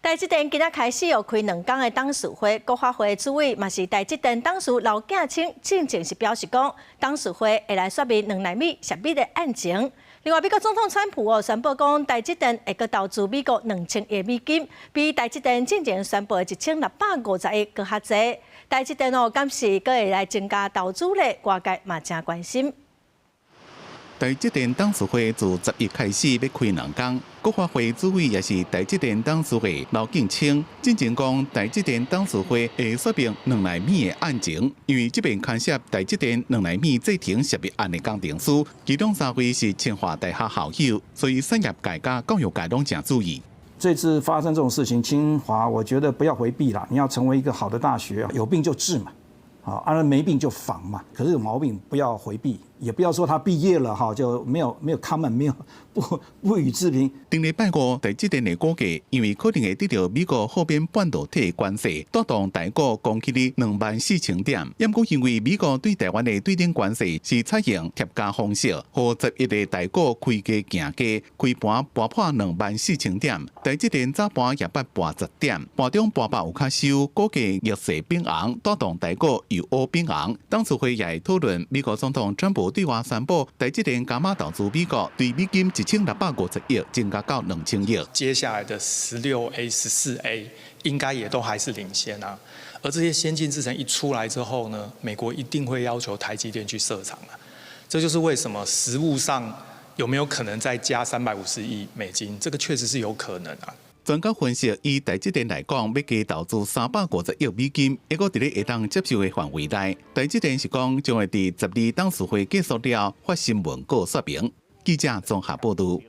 台積電今仔開始有開2工的董事會，國發會主委嘛是台積電董事劉建清，進前是表示講，董事會會來說明2納米涉密的案情。另外，美國總統川普哦宣布講，台積電會閣投資美國2000億美金，比台積電進前宣布的1650億閣較濟。台積電哦，敢是閣會來增加投資咧？外界嘛誠關心。台積電董事會自10日開始欲開兩工，國發會主委也是台積電董事會劉建清，進前講台積電董事會會說明2納米的案情，因為這遍牽涉台積電兩納米製程涉密案的工程師，其中三位是清華大學校友，所以產業界佮教育界攏誠注意。這次發生這種事情，清華我覺得不要迴避啦，你要成為一個好的大學，有病就治嘛。好，啊沒病就防嘛。可是有毛病不要迴避，也不要說他畢業了哈就沒有 comment，沒有不予置評。頂禮拜五，台積電的股價因為可能會得著美國豁免半導體關稅，帶動台股攻起哩24,000點。毋過因為美國對台灣的對等關稅是採用疊加方式，予11的台股開低行低，開盤盤破24,000點。台積電早盤也捌盤10點，盤中盤腹有較收，股價逆勢變紅，帶動台股由烏變紅。董事會也會討論美國總統川普對外宣布，台積電加碼投資美國，對美金1650億增加到2000億。接下來的16A、14A 應該也都還是領先啊。而這些先進製程一出來之後呢，美國一定會要求台積電去設廠啊。這就是為什麼實務上有沒有可能再加350億美金？這個確實是有可能啊。專家分析，以台積電來講，欲加投資350億美金，猶閣佇咧會當接受的範圍內。台積電是講，將會佇12董事會結束了發新聞稿說明。記者綜合報導。